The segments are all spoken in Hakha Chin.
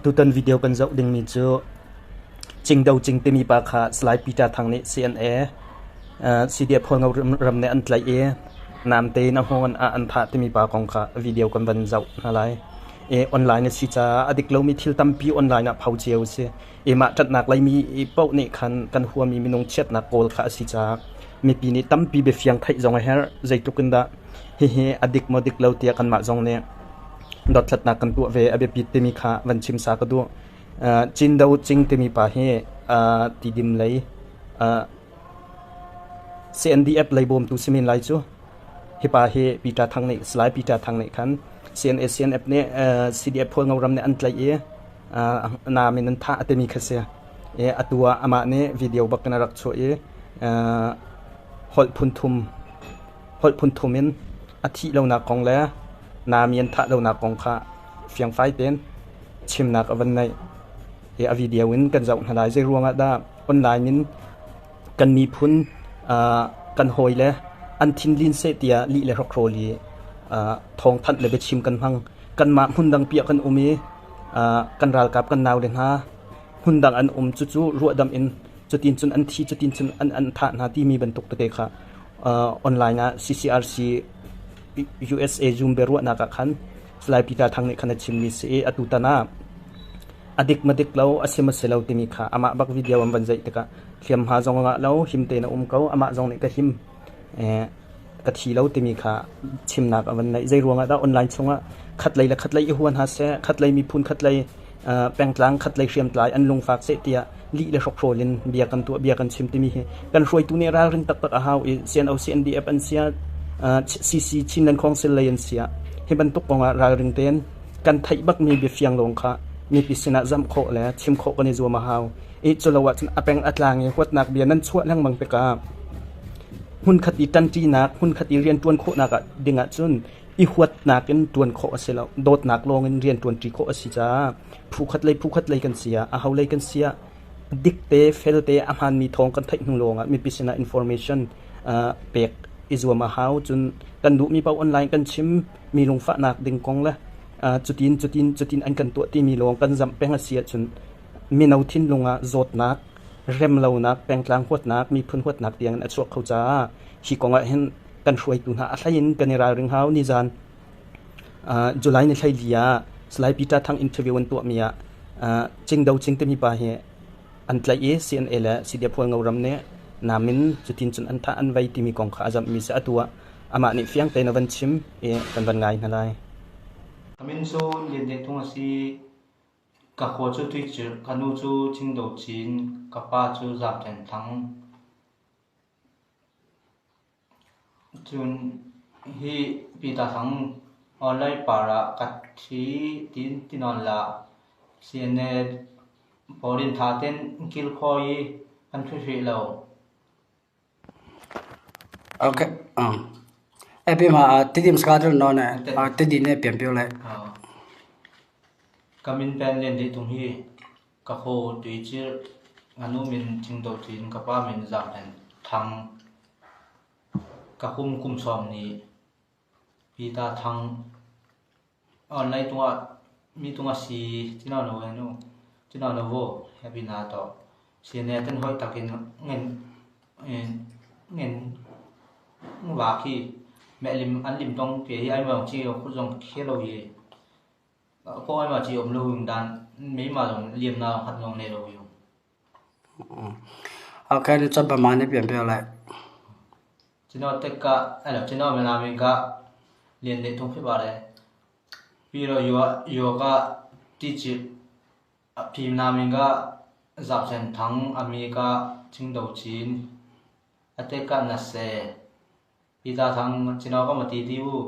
Tutan video kan zoh dingmi cu Cingdo Cing timi pa kha Salai Peter Thang nih CNA CDF Hualngo ram nih an tlaih i namte in a hngawng ah an thah timi pa kong kha video kan van zoh hna lai. I online a si caah a dik lomi thil tampi online ah pho cio a si. I mah ṭanhnak leimi paoh nih khan kan huami minung chiatnak kawl kha a si caah mipi nih tampi biafiang theih zong a herh. Zeitluk in dah hihi a dik maw dik lo tiah kanmah zong nih dothlatnak kan tuah ve a biapit timi kha van chim sa ka duh. Cindo Cing timi pa hi Tidim lei CNDF lei bawmtu si men lai cu. Hi pa hi Peter Thang nih Salai Peter Thang nih khan CNA CNF nih CDF Hualngo ram nih an tlaih i naam in an thah a timi kha si. I atu ah amah nih video bak in a rak chuah i holh phun thum holh phun thum in a thih lonak kong le nami an thah lonak kong kha fiangfai tein chimnak a van neih. Hi a video in kan zoh hna lai. Zei ruangah dah online in kan miphun kan hawi le an thinlin seh tiah lih le hrokhrawl i thawngthanh le biachim kan hmang. Kanmah hmundang piah kan um i kan ralkap kan nau le hna hmundang an um cucu ruahdamh in cutin cun an thi cutin cun an thah hna timi bantuk tete kha online ah CCRC USA Zoom biaruahnak ah khan Salai Peter Thang nih khan a chimmi si i atutan ah a dik ma dik lo a si ma si lo timi kha amah bak video an van zeih tikah hliamhma zong a ngah lo him tein a um ko amah zong nih ka him ka thi lo timi kha chimnak a van neih zei ruangah dah online chungah khatlei le khatlei i hua hna seh khatlei miphun khatlei pengtlang khatlei hriamtlai an lungfak seh tiah lih le hrokhrawl in bia kan tuah bia kan chim timi hi kan hruaitu nih ralring taktak a hau i CNO CNDF an sia CC Chinland Council lei an sia hi bantuk kongah ralring tein kan theih bakmi biafiang lawng kha mipi sinah zamh khawh le chim khawh kan i zuam a hau i culo ahcun a peng a tlang i huatnak bia nan chuah lengmang tikah hmunkhat i ṭanṭinak hmunkhat i rianṭuan khawhnak ah ding ahcun i huatnak in ṭuan khawh a si lo dawtnak lawng in rian ṭuanṭi khawh a si caah phukhat lei kan si ah aho lei kan si ah dik te fel te a hmaanmi thawng kan theih hnu lawngah mipi sinah information pek i zuam a hau cun kan duhmi paoh online kan chim mi lungfahnak ding kong le cutin cutin cutin an kan tuah timi lawng kan zamh peng a si ahcun mino thinlung ah zawtnak remlonak pengtlang huatnak miphun huatnak tiang in a chuak kho caah hi kong ah hin kan hruaitu hna a hlei in kan i ralring hau nizan July ni 14 ah Salai Peter Thang interview an tuahmi ah Cingdo Cing timi pa hi an tlaih i CNA le CDF Hualngo ram nih namin cutin cun an thah an vei timi kong kha a zamhmi si atu ah amah nih fiang tein a van chim i kan van ngai hna lai. Ka min cu Lian Deng Tung a si. Ka haw cu Tuicirh, ka nu cu Cingdo Cin, ka pa cu Zam Ṭen Thang. Cun hi Peter Thang online par ah ka thi tiin ti nawn hlah. CNA pawl in ṭha tein kilkhawi i kan ṭhu hrih lo. Okay. Epi ma tidim skadron no ne tidin ne pian pio le. Ka min pen len dih tung hi ka haw tuicirh nga nu min Cingdo Cin ka pa min Zam Len Thang ka kum kum sawm ni Peter Thang Online tungah mi tungah si cina lo nu cina lo wo happy na to CNA ten hoi takin ngen ngen wa khi mẹ lim an lim tong pe hi ai ma chi khu zong khe lo hi ko ai ma chi om lo hung dan me ma zong liam na khat zong ne lo yu Okay, ni chot ba ma ni pian pe lai. ကျွန်တော်တက်ကအဲ့လိုကျွန်တော်မြန်မာမင်းကလင်းနေထုံးဖြစ်ပါတယ်ပြီးတော့ယောယောကတိချအဖီနာမင်းကဇပ်စန်ထန်းအမေကချင်းဒိုချင်းအတက်က20ပြီးသားထန်းကျွန်တော်ကမတီးသေးဘူး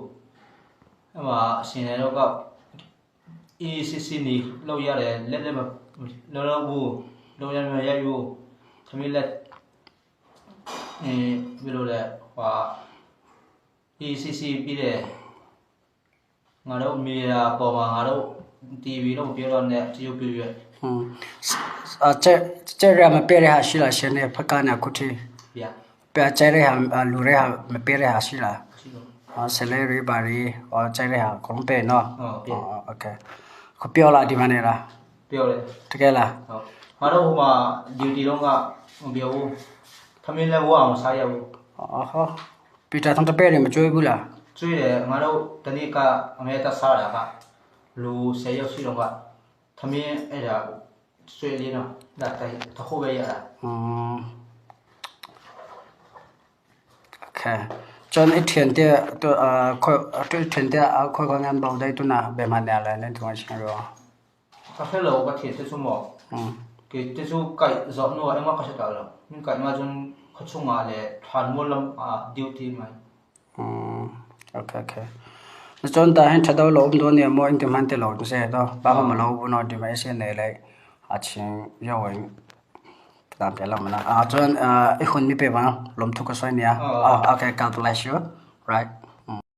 အဲ့မှာရှင်နေတော့က ECC နီလောက်ရတယ်လက်လက်မလောလောဘူးလောက်ရမရယူသမီးလက် အဲဘယ်လိုလဲဟွာ ECC ပြီးတယ်ငါတို့မြေတာပေါ်မှာငါတို့ TV တော့ပြောတော့နဲ့တရုတ်ပြရွက် 嗯，啊，这这个没别的还是啦，现在不干了，过去， ဗျာ 别这个还啊，路的还没别的还是啦，啊，salary 吧的，哦，这个还公平喏， ဟုတ်ပြီ 哦，OK，可标了地方来啦。ပြောတယ် တကယ်လား ဟုတ်ငါတို့ဟိုမှာ duty တော့ကမပြောဘူးထမင်းလည်းဝအောင်စားရဘူး အော်ဟောပီတာသံတပဲတွေမကြွေးဘူးလား ကျွေးတယ်ငါတို့တနေ့ကအမေတက်စားတာကလူ10ယောက်ရှိတော့ကထမင်းအဲ့ဒါကျွေးလေးတော့ဒါတိုက်တခုပဲရတာ อืมโอเคจนไอ้เทียนเตี้ยตัวเอ่อค่อยตัวเทียนเตี้ยเอาค่อยๆงานเบาได้ตัวน่ะเบมาเนี่ยแหละนั่นตัวเชียงรอ ကဖဲလောကထေတဆုမော อืม ကေတဆုကိုက်ဇောနုအမကရှတာလောမင်းကိုက်မဂျွန်ခချုံငါလေထွန်မလမ်အာ duty မိုင် อืมโอเคโอเคจนตาเห็นทะดอลอมตัวเนี่ยมออินติมันเตลอเซดอบ้ามาลอบุนอดิมาเซเนเลยอาชิงยอเวงตามเตลอมานะอ่าจนเอ่อไอ้คนมีเปวาลมทุกข์ซอยเนี่ยอ่าโอเค God bless you right.